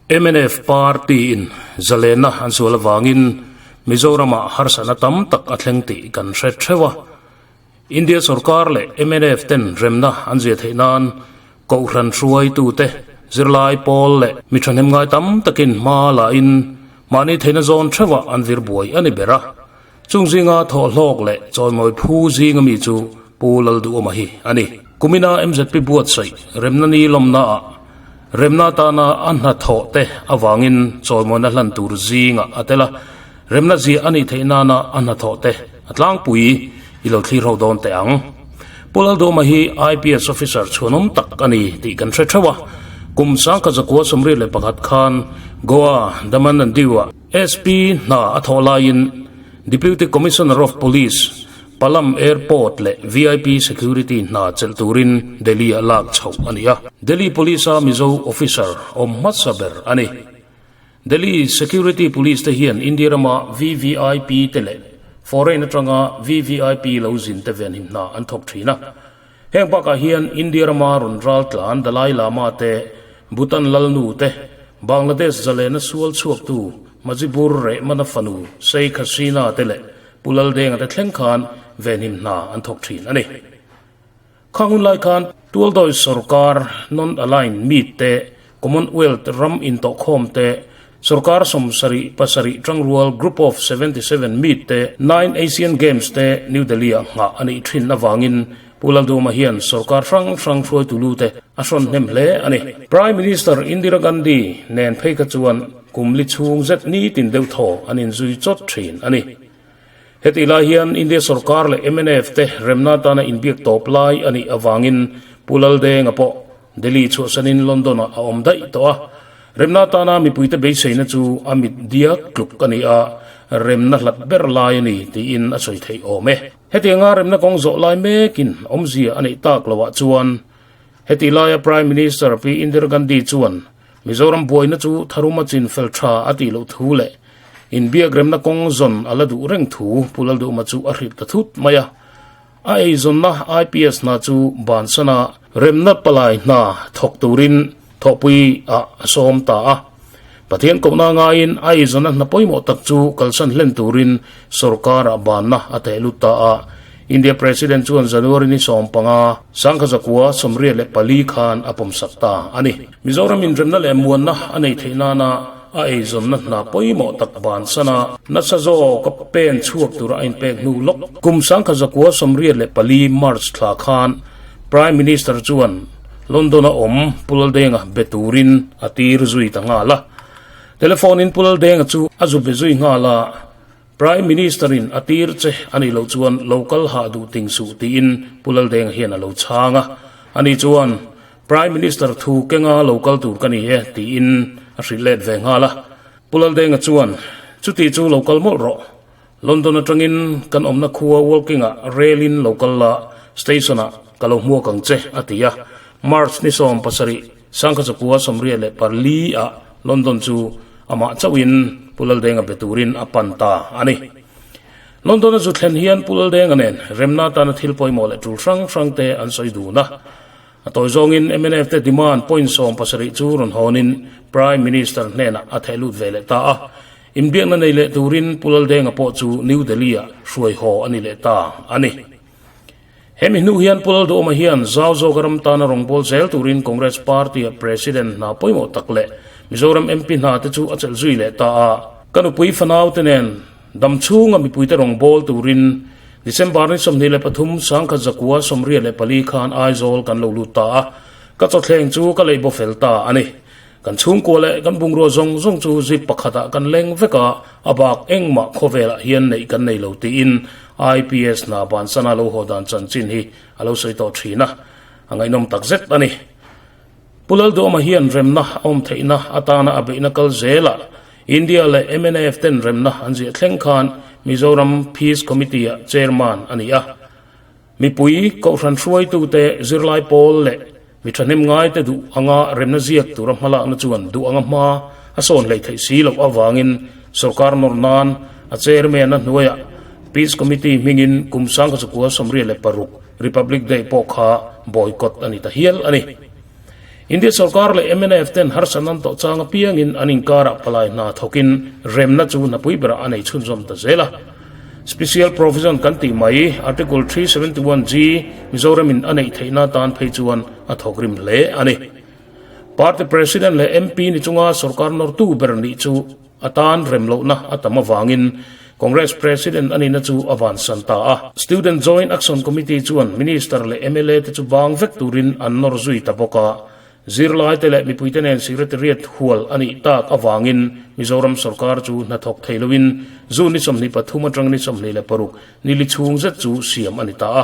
Mnf party in zalenna an sual avangin Mizoramah harsatna tam tak a thleng tih kan hre theuh a. India sorkar leh mnf ten remna an zia theih nan Kohhran hruaitute, zirlai pawl leh mi thahnem ngai tam takin hma la in mahni theihna zawn theuhah an vir buai a ni ber a. Chung zinga thawhhlawk leh chawimawi phu zinga mi chu Pu Lalduhawma hi a ni. Kumina MZP buatsaih remna ni lawmnaah remna atana a hnathawh te avangin chawimawina hlan tur zingah a tel a, remna ziah a nih theih nana a hnathawh te a tlangpui i lo thlir ho dawn teh ang. Pu Lalduhawma hi IPS officer chhuanawm tak a ni tih kan hre theuh a, kum sangkhat zakua 31 khan Goa Daman and Diu-ah SP hna a thawh laiin Deputy Commissioner of Police, Palam Airport leh VIP Security hna chelh turin Delhi-ah lak chhoh a ni a. Delhi Police-a Mizo officer awm hmasa ber a ni. Delhi Security Police te hian India rama VVIP te leh foreign atanga VVIP lo zin te venhim hna an thawk thin a. Heng bakah hian India rama rawn ral tlan Dalai Lama te, Bhutan Lalnu te, Bangladesh zalena sual chhuaktu Mujibur Rehman-a fanu Sheikh Hasina te leh Pu Laldenga te thleng khan venhim hna an thawk thin a ni. Khang hun lai khan Tualdawi sorkar non-aligned meet te, Commonwealth ram intawhkhawm te, Sorkar 77 tangrual Group of 77 meet te, Nine Asian Games te New Delhi-ah nghah a nih thin avangin Pu Lalduhma hian sorkar hrang hrang hruaitu lu te a hrawn hnem hle a ni. Prime Minister Indira Gandhi nen phei kha chuan kum li chhung zet nitin deuh thaw an inzui chawt thin a ni. Hetih lai hian India sorkar leh mnf te remna atana inbiak tawp lai a nih avangin Pu Laldenga pawh Delhi chhuahsanin London-ah a awm daih tawh a. Remna atana mipuite beiseina chu a mit diak tluk a ni a, remna hlat ber lai a ni tiin a sawi theih awm e. Hetianga remna kawng zawh lai mekin awmzia a neih tak loah chuan hetih laia Prime Minister Pi Indira Gandhi chuan Mizoram buaina chu tharuma chin fel tha a tih loh thu leh inbiak remna kawng zawn a la duh reng thu Pu Lalduhma chu a hrilh ta thut mai a. A eizawnna IPS hna chu bansana remna palai hna thawk turin thawhpui ah a sawm ta a. Pathian kohna ngaiin a eizawnna hna pawimawh tak chu kalsan hlen turin sorkarah banna a theh lut ta a. India President chuan January ni 15, 1984 khan a pawmsak ta a ni. Mizoram inremna leh muanna a nei theih nana a eizawnna hna pawimawh tak bansan a, nasa zawk a pen chhuak tura a inpek hnu lawk. Kum 1984 March thla khan Prime Minister chuan London-a awm Pu Laldenga be turin a tir zui ta nghal a. Telephone-in Pu Laldenga chu a zu be zui nghal a, Prime Minister-in a tir che a nih loh chuan lo kal hah duh ting suh tiin Pu Laldenga hian a lo chhang a. Ani chuan Prime Minister thu kenga lo kal tur ka ni e tiin a hrilh let ve nghal a. Pu Laldenga chuan, Chuti chu lo kal mawlh rawh. London atangin kan awmna khua Woking-ah rail-in lo kal la, station-ah ka lo hmuak ang che, a ti a. March ni 17, 1984-ah London chu amah chauhin Pu Laldenga be turin a pan ta a ni. London-a zu thlen hian Pu Laldenga nen remna atana thil pawimawh leh tul hrang hrangte an sawi dun a. A tawi zawngin mnf te demand point 70 chu rawn hawnin Prime Minister hnenah a theh lut ve leh ta a. Inbiakna nei leh turin Pu Laldenga pawh chu New Delhi-ah hruai haw a ni leh ta a ni. Hemi hnu hian Pu Lalduhawma hian zau zawka ram tana rawngbâwl zel turin Congress Party-a President hna pawimawh tak leh Mizoram MP hna te chu a chelh zui leh ta a. Ka nupui fanau te nen Dam chhunga mipuite rawngbâwl turin December ni 23, 1984 khan Aizawl kan lo lut ta a, ka chawthleng chu ka lei baw fel ta a ni. Kan chhungkua leh kan bungrua zawng zawng chu zip pakhatah kan leng vek a, a bak engmah khawvelah hian neih kan nei lo tiin IPS hna bansana lo haw dan chanchin hi a lo sawi tawh thin a, a ngaihnawm takzet a ni. Pu Lalduhawma hian remna a awm theihna atana a beihna kal zelah India leh mnf ten remna an ziah thleng khan Mizoram Peace Committee-ah chairman a ni a. Mipui, kohhran hruaitute, zirlai pawl leh mi thahnem ngaite duh anga remna ziak tura hmalakna chuan duh anga hma a sawn hlei theih si loh avangin sorkar nawr nan a chairman-a hnuaiah Peace Committee hmingin kum 1986 Republic Day pawh kha boycott a ni ta hial a ni. India sorkar leh mnf ten harsatna an tawh chang apiangin an inkarah palai hna thawkin remna chu hnapui berah a nei chhunzawm ta zel a. Special Provision kan tih mai Article 371 G Mizoramin a neih theihna tan phei chuan a thawk rim hle a ni. Party President leh MP ni chunga sorkar nawrtu ber nih chu a tan rem lohna a tam avangin Congress President a nihna chu a vansan ta a. Student Joint Action Committee chuan Minister leh mla te chu bang vek turin an nawr zui ta bawk a. Zirlaite leh mipuite nen Secretariat hual a nih tak avangin Mizoram sorkar chu hnathawk thei loin June ni 23 atang ni 26 ni li chhung zet chu siam a ni ta a.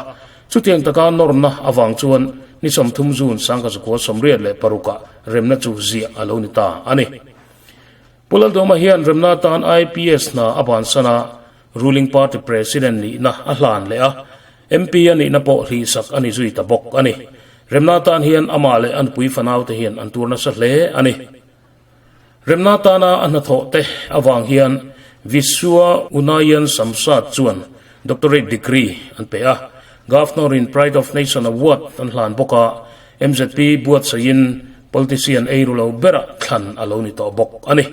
Chutiang taka nawrna avang chuan ni 30 June 1986 ah remna chu ziah a lo ni ta a ni. Pu Laldawma hian remna atan IPS hna a bansan a, ruling party president nihna a hlan leh a, MP a nihna pawh hlihsak a ni zui ta bawk a ni. Remna atan hian amah leh a nupui fanaute hian an tur nasa hle a ni. Remna atana a hnathawh te avang hian Vishwa Unayan Samsad chuan doctorate degree an pe a, Governor in Pride of Nation Award an hlan bawk a, MZP buatsaihin politician eiru lo berah thlan a lo ni tawh bawk a ni.